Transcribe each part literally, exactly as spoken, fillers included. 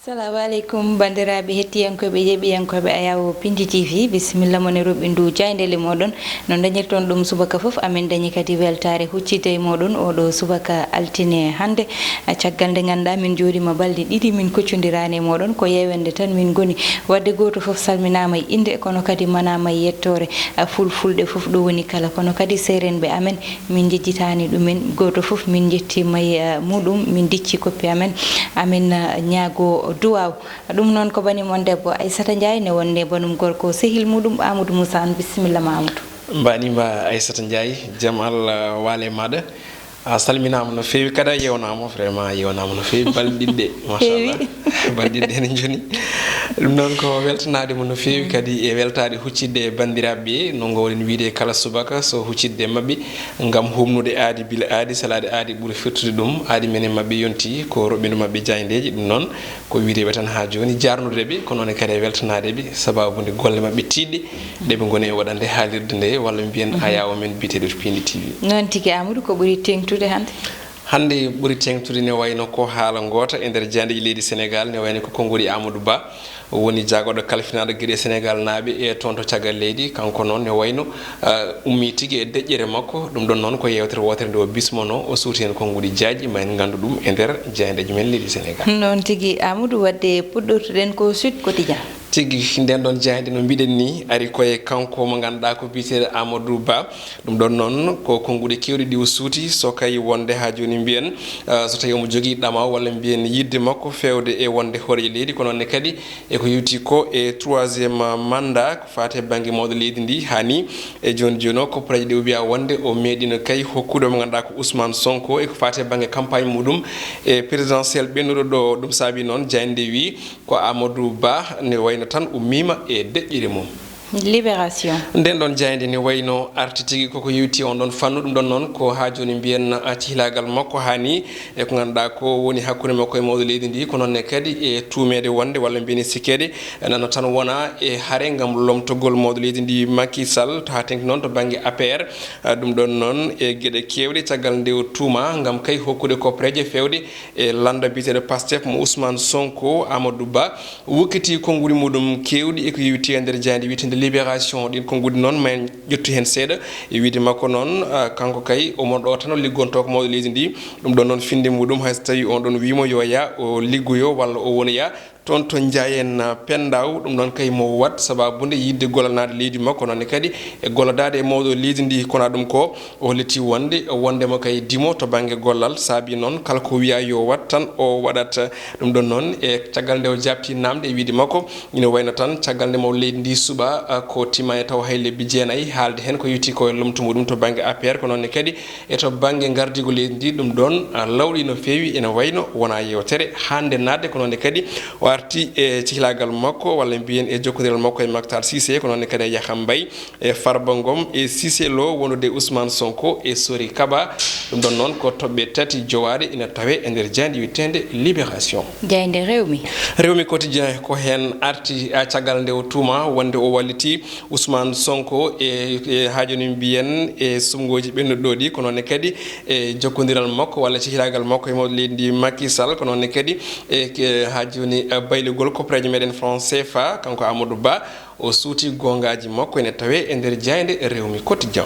Salamu aleykum, banndiraaɓe hettiyankooɓe, yeeɓiyankooɓe Ayawo Pindi T V. Bisimilla mon e roɓɓindu jaayndeele mooɗon. No dañirton ɗum subaka fof, amin dañi kadi weltaare huccitde e mooɗon oɗo subaka altine hannde. A, caggal nde ngannduɗaa min njooɗiima balɗe ɗiɗi min koccondiraani e mooɗon, ko yeewende tan min ngoni. Waɗde gooto fof salminaama e innde, kono kadi manaama e yettoore. A, fulfulde fof ɗo woni kala, kono kadi seerenɓe amen, min njejjitaani ɗumen. Gooto fof min njettiima e, a, muɗum, min dicci koppi amen. Amin, a, ñaago duwaaw. Ɗum noon ko bani mon debbo Aissata Ndiaye, ne wonde banum gorko sehil muɗum Amadou Moussa Anne. Bisimilla ma Amadou. Mbaɗi ma Aissata Ndiaye, jam Allah waale maɗa. A salminaama no feewi, kadi a yeewnaama, vraiment a yeewnaama no feewi, balɗe ɗiɗi, machallah. Balɗe ɗiɗi ene njoni. Ɗum noon ko weltanaade mo no feewi, kadi e weltaade huccitde e banndiraaɓe ɓe, no ngoowɗen wiyde kala subaka, so huccitde e maɓɓe, ngam humnude aadi bila aadi, salaade aadi ɓuri firtude ɗum, aadi men e maɓɓe yonti, ko roɓɓindu maɓɓe jaayndeeji, ɗum noon ko wiydeɓe tan haa jooni, jaarnude ɓe, ko noon kadi e weltanaade ɓe, sababu nde golle maɓɓe tiiɗɗe, ɗe ɓe ngoni e waɗande haalirde nde, walla mbiyen Ayawo men biyeteeɗo Pindi T V. Noon tigi, Amadou, ko ɓuri teeŋtude hannde? Hannde ɓuri teeŋtude ne wayno ko haala ngoota e nder jaandeeji leydi Senegaal, ne wayno ko konnguɗi Amadou Ba, woni jaagorɗo kalfinaaɗo geɗe Senegaalnaaɓe e toon to caggal leydi. Kanko noon ne wayno, ah, ummii tigi e deƴƴere makko. Ɗum ɗoon noon ko yeewtere wootere nde o bismonoo, o suuti heen konnguɗi jaajɗi, ma en nganndu ɗum e nder jaandeeji men leydi Senegaal. Noon tigi, Amadou, waɗde puɗɗortuɗen ko Sud Quotidien. Tigi, ndeen ɗoon jaaynde no mbiɗen ni, ari ko e kanko mo ngannduɗaa ko biyeteeɗo Amadou Ba. Ɗum ɗoon noon ko konnguɗi keewɗi ɗi o suuti, so kay wonde haa jooni mbiyen, ah, so tawii omo jogii ɗama walla mbiyen yiɗde makko feewde e wonde hooreejo leydi, ko noon ne kadi e ko yowti ko e troisième mandat, ko faati e bannge mawɗo leydi ndi, haa ni e jooni jooni o, koppareeje ɗe o wiya wonde o meeɗino kay hokkude mo ngannduɗaa ko Ousmane Sonko, e ko faati e bannge campagne muɗum e présidentielle ɓennuɗo ɗo. Ɗum saabi noon jaaynde nde wi ko Amadou Ba ne wayno tan ummiima e deƴƴere mum. Libération. Ndeen ɗoon jaaynde ne wayno arti tigi koko yowti on ɗoon fannu. Ɗum ɗoon noon ko haa jooni mbiyen, ah, cehilaagal makko haa ni e ko ngannduɗaa ko woni hakkunde makko e mawɗo leydi ndi, ko noon ne kadi e tuumeede wonde walla mbiyen e sikkeede nana tan wona e hare ngam lomtogol mawɗo leydi ndi Macky Sall, to haa teŋti noon to bannge A P R. Ah, ɗum ɗoon noon e geɗe keewɗe caggal nde o tuuma ngam kay hokkude koppareeje feewde e lannda biyeteeɗo Pastef mo Ousmane Sonko, Amadou Ba wokkitii konnguɗi muɗum keewɗi e ko yowiti e nder jaaynde wiyeteende Libération. Ɗiin konnguɗi noon, ma en ƴettu heen seeɗa. E wiyde makko noon, ah, kanko kay, omo ɗo tan o liggontoo ko mawɗo leydi ndi. Ɗum ɗoon noon, finnde muɗum, hay so tawii on ɗoon wiimo yo yah o liggoyo walla o wonoya toon to Njaayen, ah, Pendaw. Ɗum ɗoon kay mo wat sababu nde yiɗde gollanaade leydi makko, noon ne kadi e gollodaade e mawɗo leydi ndi. Kono ɗum ko o hollitii wonde, wondema kay dimo to bannge gollal, saabi noon kala ko wiya yo wat tan o waɗat. Ɗum ɗoon noon, e caggal nde o jaabti naamnde e wiyde makko, ina wayno tan caggal nde mawɗo leydi ndi suɓaa, ah, ko timaani taw hay lebbi jeenayi, haalde heen ko yowti ko e lomto muɗum to bannge A P R, ko noon ne kadi e to bannge ngardiigu leydi ndi. Ɗum ɗoon, ah, lawɗi no feewi, ene wayno wona yeewtere hannde naatde, ko noon ne kadi o arti e cehilaagal makko walla mbiyen e jokkondiral makko e Mactar Cissé, ko noon ne kadi e Yakham Mbaye, e Farba Ngom e Cissé Lo, wondude Ousmane Sonko e Sori Kaba. Ɗum ɗoon noon ko toɓɓe tati jowaaɗe ina tawee e nder jaaynde wiyeteende Libération. Jaaynde Rewmi. Rewmi Quotidien ko heen arti, ah, caggal nde o tuuma wonde o wallitii Ousmane Sonko e, e haa jooni mbiyen e suɓngooji ɓennuɗi ɗi, ko noon ne kadi e jokkondiral makko walla cehilaagal makko e mawɗo leydi ndi Macky Sall, ko noon ne kadi e, e haa jooni, ah, baylugol koppareeje meɗen franc C F A, kanko Amadou Ba. O suuti goongaaji makko ene tawee e nder jaaynde Rewmi Quotidien.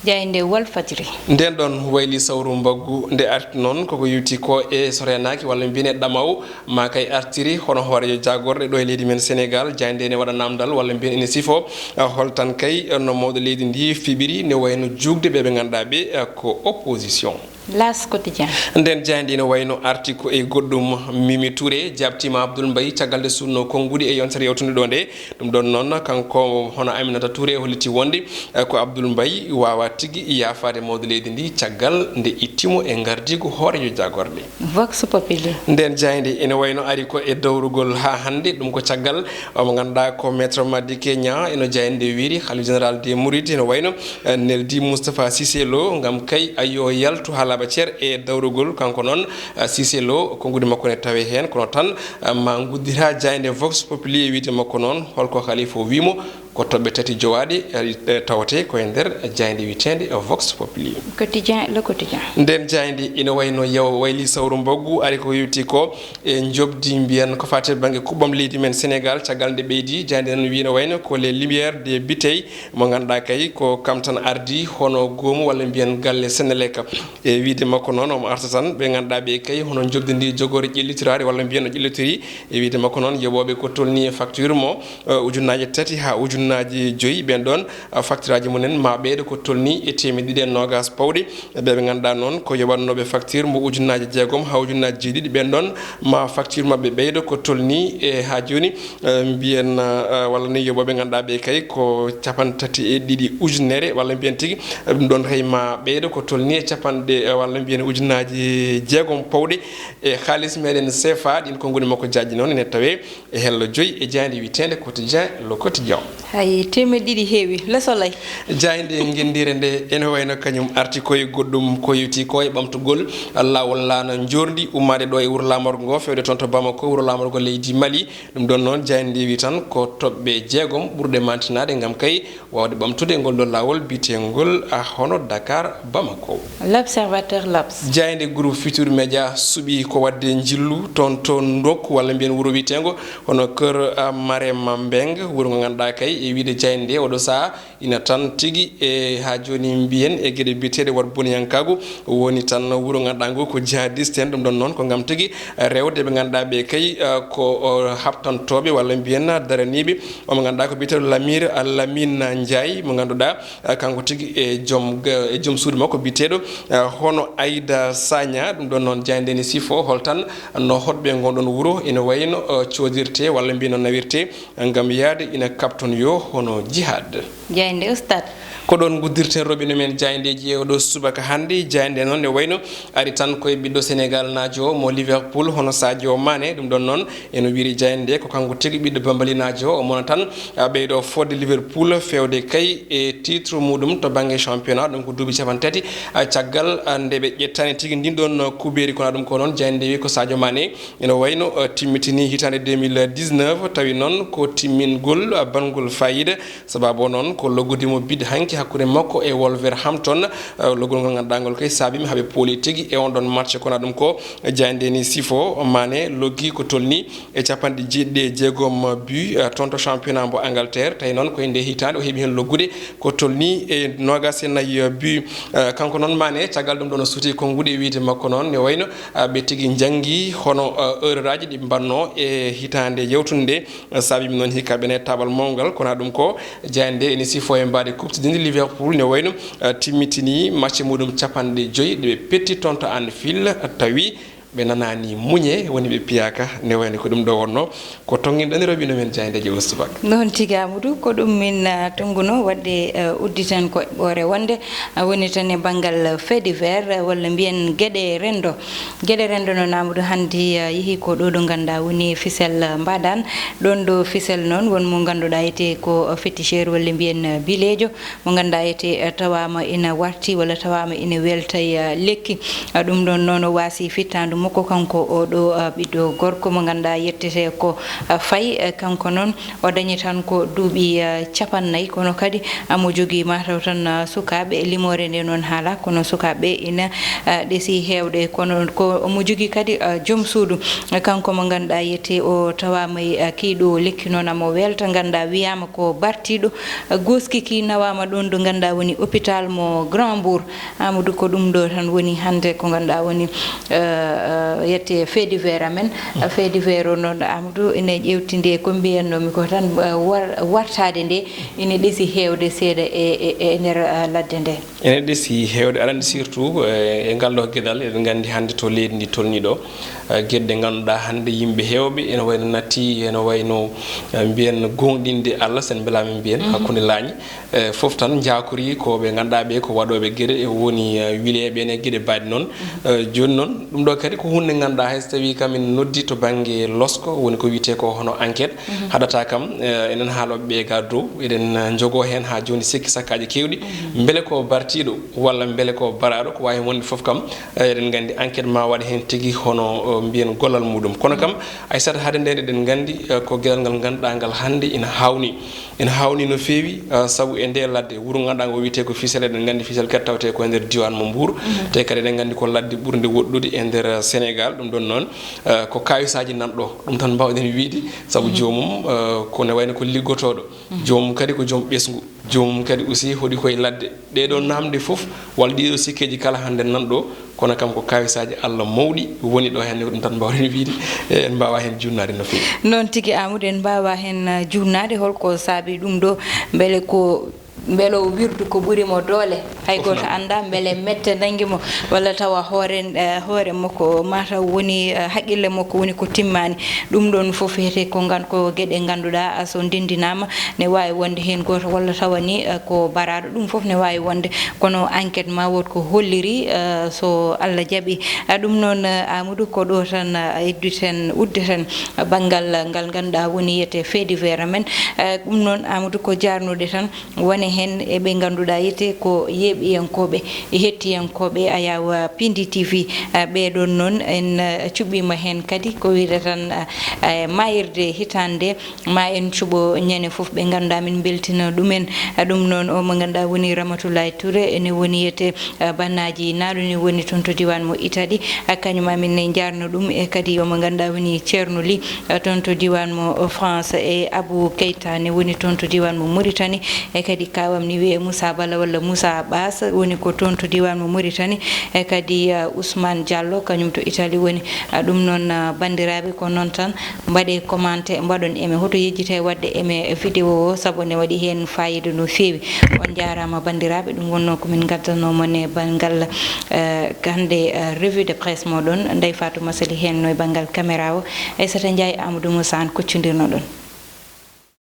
Jaaynde Walfadjri. Ndeen ɗoon wayli sawru mbaggu nde arti noon koko yowti ko e so reenaaki walla mbiyen e ɗamaw ma kay artiri hono hooreejo jaagorɗe ɗo e leydi men Senegaal. Jaaynde ene waɗa naamndal walla mbiyen ene sifo, ah, hol tan kay no mawɗo leydi ndi fiɓiri ne wayno juugde ɓe ɓe ngannduɗaa ɓe, ah, ko opposition. L'As Quotidien. Ndeen jaaynde ina wayno arti ko e goɗɗum. Mimi Touré jaabtiima Abdoul Mbaye caggal nde suuɗnoo konnguɗi e yontere yawtunde ɗo nde. Ɗum ɗoon noon, kanko hono Aminata Touré holliti wonde, eh, ko Abdoul Mbaye waawaa tigi yaafaade mawɗo leydi ndi caggal nde itti mo e ngardiigu hooreejo jaagorɗe. Vox Populi. Ndeen jaaynde ina wayno ari ko e dawrugol haa hannde, ɗum ko caggal mo ngannduɗaa ko Maître Madické Niang ino jaaynde nde wiyri, Khalife Général des Mourides ina wayno eh, neldi Moustapha Cissé Lo ngam kay a yo yaltu haa laaɓa cer e dawrugol. Kanko noon, eh, Cissé Lo, konnguɗi makko ne tawee heen, kono tan, eh, ma nguddita jaaynde Vox Populi e wiyde makko noon, holko Khalife o wiimo, Ko toɓɓe tati jowaaɗe, eh, tawate ko e nder jaaynde wiyeteende Vox Populi. Quotidien, Le Quotidien. Nden jaaynde ina wayno yaw wayli sawru mboggu, ari ko yewti ko e njoɓdi mbiyen ko faati bannge kuɓɓam leydi men Sénégal, caggal nde ɓeydi, jaaynde noon wiyi no wayno ko les lumières de Bitey, mo ngannduɗaa kay ko kam tan ardi hono goomu walla mbiyen galle Senelec. E wiyde makko noon, omo arta tan ɓe ngannduɗaa ɓe kay hono njoɓdi ndi jogoore ƴellitoraade walla mbiyen no ƴellitorii. E wiyde makko noon, yoɓooɓe ko tolnii e facture mo, eh, ujunnaaje tati haa ujunnaaje joyi, ɓeen ɗoon, eh, facturaaji mumen ma ɓeydo ko tolnii e teemedde ɗiɗi e noogaas pawɗe. Ɓe ɓe ngannduɗaa noon ko yoɓannooɓe facture mo ujunnaaje jeegom haa ujunnaaje jeeɗiɗi, ɓeen ɗoon ma facture maɓɓe ɓeydo ko tolnii e haa jooni, eh, mbiyen, eh, walla ni yoɓooɓe ngannduɗaa ɓe kay ko capanɗe tati e ɗiɗi ujunere, walla mbiyen tigi, eh, ɗum ɗoon hay ma ɓeydo ko tolnii e capanɗe, eh, walla mbiyen ujunnaaje jeegom pawɗe e haalis meɗen C F A. Ɗiin konnguɗi makko jaajɗi noon ene tawee e hello joyi e jaaynde wiyeteende Quotidien, Le Quotidien. Hay teemedde ɗiɗi heewi. Le Soleil. Jaaynde ngenndiire nde ene wayno kañum arti ko e goɗɗum ko yewti ko e ɓamtugol laawol laana njoorndi ummaade ɗo e wuro laamorgo ngo feewde toon to Bamako, wuro laamorgo leydi Mali. Ɗum ɗoon noon, jaaynde nde wi tan ko toɓɓe jeegom ɓurɗe mantinaade ngam kay waawde ɓamtude ngol ɗo laawol biyeteengol, ah, hono Dakar Bamako. L'Observateur, L'Obs. Jaaynde groupe Futur Média suɓi ko waɗde njillu toon to ndokku walla mbiyen wuro wiyeteengo hono Kër, ah, Marema Mbeng, wuro ngo ngannduɗaa kay e wiyde jaaynde nde oɗo sahaa ina tan tigi e haa jooni mbiyen e geɗe biyeteeɗe waɗ boniyankaagu woni tan wuro ngannduɗaa ngu ko jihadiste en. Ɗum ɗoon noon ko ngam tigi rewde ɓe ngannduɗaa ɓe kay, ah, ko, oh, haɓtantooɓe walla mbiyen daraniiɓe. Omo ngannduɗaa ko biyeteeɗo Lamir Lamine Ndiaye mo ngannduɗaa, ah, kanko tigi e joom, e joom suudu makko biyeteeɗo, ah, hono Aida Sagna. Ɗum ɗoon noon jaaynde nde ne sifo hol tan no hoɗɓe ngon ɗoon wuro ina wayno, ah, coodirte walla mbiyen no nawirte ngam yahde ina kaɓton yo hono jihad. Jaaynde Stade. Ko ɗoon nguddirten robinet men jaayndeeji e oɗo subaka hannde. Jaaynde noon ne wayno ari tan koye ɓiɗɗo Senegal naajo mo Liverpool hono Sadio Mané. Ɗum ɗoon noon eno wiri jaaynde ko kanko tigi ɓiɗɗo Bambali naajo o mona tan, a, ɓeyɗo fodde Liverpool feewde kay e titre muɗum to bannge championnat. Ɗum ko duuɓi capanɗe tati, a, caggal, a, nde ɓe ƴettani tigi ndin ɗoon kubeeri. Kono ɗum ko noon jaaynde wi ko Sadio Mané ene wayno, a, timmitini hitaande deux mille dix-neuf, tawi noon ko timmingol, a, bangol fayida. Sababu o noon ko loggude mo bid hanki hakkunde makko e Wolverhampton, eh, loggol ngol ngannduɗaa ngol kay saabii mi haɓe pooli tigi e on ɗon match. Kono ɗum ko jaaynde ni sifo Mané loggi ko tolni e capanɗe jeeɗiɗi e jeegom but, eh, toon to championnat mbo Angleterre. Tawi noon ko e nde hitaande o heɓi heen loggude ko tolni e noogaas e nayi but. Eh, kanko noon Mané caggal ɗum ɗoon o suuti konnguɗi e wiyde makko noon ne wayno, eh, ɓe tigi njanngi hono, eh, erreur aji ɗi mbanno e hitaande yawtunde nde. Saabii mi noon hikka ɓe nayi taabal mawngal, kono ɗum ko jaaynde ene sifo e mbaadi kuɓtidinde Liverpool ne wayno, eh, timmitini match muɗum capanɗe joyi ɗe ɓe petti toon to Anfield, tawi ɓe nanaani muñe, woni ɓe piyaaka, ne wayno ko ɗum ɗo wonno ko tonngin ɗanirooɓe ino men jaayndeeji o subaka. Noon tigi Amadou, ko ɗum min, ah, tonnguno waɗde, eh, udditen ko ɓoore wonde, ah, woni tan e banngal fait divers, eh, walla mbiyen geɗe renndo. Geɗe renndo noon, Amadou, hannde, eh, yehi ko ɗo ɗo ngannduɗaa woni Fisel, eh, mbaɗan. Ɗoon ɗo Fisel noon, won mo ngannduɗaa etee ko, eh, féticheur walla mbiyen, eh, bileejo, mo ngannduɗaa etee, eh, tawaama ina warti walla tawaama ina welta e, eh, lekki. Eh, ɗum ɗoon noon o waasi fittaandu makko kanko o ɗo, eh, ɓiɗɗo gorko mo ngannduɗaa yettetee ko, eh, Fay, eh, kanko noon o dañi tan ko duuɓi, eh, capannayyi, kono kadi, ah, mo jogii mataw tan, ah, sukaaɓe. Limoore nde noon haala, kono sukaaɓe ina, ah, ɗesi heewde. Kono ko mo jogii kadi, ah, joom suudu, kanko mo ngannduɗaa yetee o tawaama e, ah, kii ɗo lekki noon amo welta, ngannduɗaa wiyaama ko bartiiɗo, ah, gooski kii nawaama ɗoon ɗo ngannduɗaa woni hôpital mo Grand Bourg. Amadou, ko ɗum ɗo tan woni hannde ko ngannduɗaa woni, eh, eh, yette fait divers amen. Mm. Fait divers o noon, Amadou, ene ƴeewtinde e ko mbiyannomi ko tan, eh, war-, wartaade nde ene ɗesi heewde seeɗa e, e, e nder, eh, ladde nde. Ene ɗesi heewde, aɗa anndi surtout, eh, e ngal ɗo geɗal, eɗen nganndi hannde to leydi ndi tolni ɗo, eh, geɗe ɗe ngannduɗaa hannde yimɓe heewɓe ene wayno natti, ene wayno, eh, mbiyen gooŋɗinde Allah, sen mbelaama mbiyen, mhm, hakkunde laañi. Eh, fof tan njaakori ko ɓe ngannduɗaa ɓe ko waɗooɓe geɗe, e woni, eh, wileeɓe ene geɗe mbaɗi noon. Mhm. Eh, jooni noon, ɗum ɗo kadi ko huunde ngannduɗaa hay so tawii kam en noddi to bannge losko, woni ko wiyetee ko hono enquête, mhm, haɗata kam, eh, enen haalooɓe ɓe ga dow, eɗen, eh, njogoo heen haa jooni sikki sakkaaji keewɗi. Mhm. Mbele ko bartiiɗo walla mbele ko baraaɗo, ko waawi heen wonde fof kam, eh, eɗen nganndi enquête ma waɗ heen tigi hono, eh, mbiyen gollal muɗum. Kono kam, mhm, hay so tawii hade nde eɗen nganndi, eh, ko geɗal ngal ngannduɗaa ngal hannde ina haawnii. Ene haawnii no feewi, ah, sabu e ndee ladde, wuro ngannduɗaa ngo wiyetee ko Fissel, eɗen nganndi Fissel kadi tawetee ko e nder diiwaan mo Mbour. Te kadi eɗen nganndi ko ladde ɓurnde woɗɗude e nder, ah, Sénégal. Ɗum ɗoon noon, ah, ko kaawisaaji nan ɗo, ɗum tan mbaawɗen wiyde, sabu joomum, ah, ko ne wayno ko liggotooɗo. Joomum kadi ko joom ɓesngu. Joomum kadi aussi hoɗi koye ladde. Ɗee ɗoo naamnde fof, walla ɗii ɗoo sikkeeji kala hannde nan ɗo, kono kam ko kaawisaaji Allah mawɗi woni ɗo hannde, ko ɗum tan mbaawɗen wiyde, e, en mbaawaa heen juutnaade no feewi. Noon tigi, Amadou, en mbaawaa heen, uh, juutnaade. Holko saabi ɗum ɗo? Mbele ko, mbele o wirdu ko ɓuri mo doole? Hay gooto anndaa, mbele mette nanngi mo, walla tawa hoore, eh, hoore makko mataw woni, eh, haqqille makko woni ko timmaani. Ɗum ɗoon fof wiyetee ko ngan-, ko geɗe ngannduɗaa, ah, so ndenndinaama ne waawi wonde heen gooto, walla tawa ni, eh, ko baraaɗo, ɗum fof ne waawi wonde. Kono enquête ma wood ko holliri, eh, so Allah jaɓi. Ah, ɗum noon, eh, Amadou, ko ɗo tan, eh, udditen, udditen, eh, banngal ngal ngannduɗaa woni wiyetee fait divers amen. Eh, ɗum noon, Amadou, ko jaarnude tan. Wone heen e ɓe ngannduɗaa wiyetee ko yeeɓiyankooɓe, e hettiyankooɓe Ayaw Pindi T V. Ah, ɓee ɗoon noon en, ah, cuɓɓiima heen kadi ko wiyde tan, ah, ah, maayirde hitaande, ma en cuɓo ñande fof ɓe ngannduɗaa min mbeltina ɗumen. Ah, ɗum noon o mo ngannduɗaa woni Ramatoulaye Touré, ene woni wiyetee, ah, Bannaaji Naaɗo ne woni toon to diiwaan mo Italie. Ah, kañum amin ne njaarno ɗum e kadi o mo ngannduɗaa woni Ceerno Ly, eh, toon to diiwaan mo France, e Abou Keita ne woni toon to diiwaan mo Mauritanie, e kadi kaawam ne wiyee Moussa Bala walla Moussa Bass woni ko toon to diiwaan mo Mauritanie, e kadi, eh, Ousmane Diallo kañum to Italie woni. Eh, ɗum noon, eh, banndiraaɓe, ko noon tan, mbaɗee commentaire, mbaɗon aimé, hoto yejjite waɗde aimé vidéo o sabu ne waɗi heen faayiida no feewi. On njaaraama banndiraaɓe, ɗum wonnoo ko min ngaddanoo mon e banngal, eh, hannde, eh, revue de presse mooɗon. Ndeye Fatou Massaly heen no e banngal caméra o. Aissata Ndiaye, Amadou Moussa Anne koccondirno ɗon.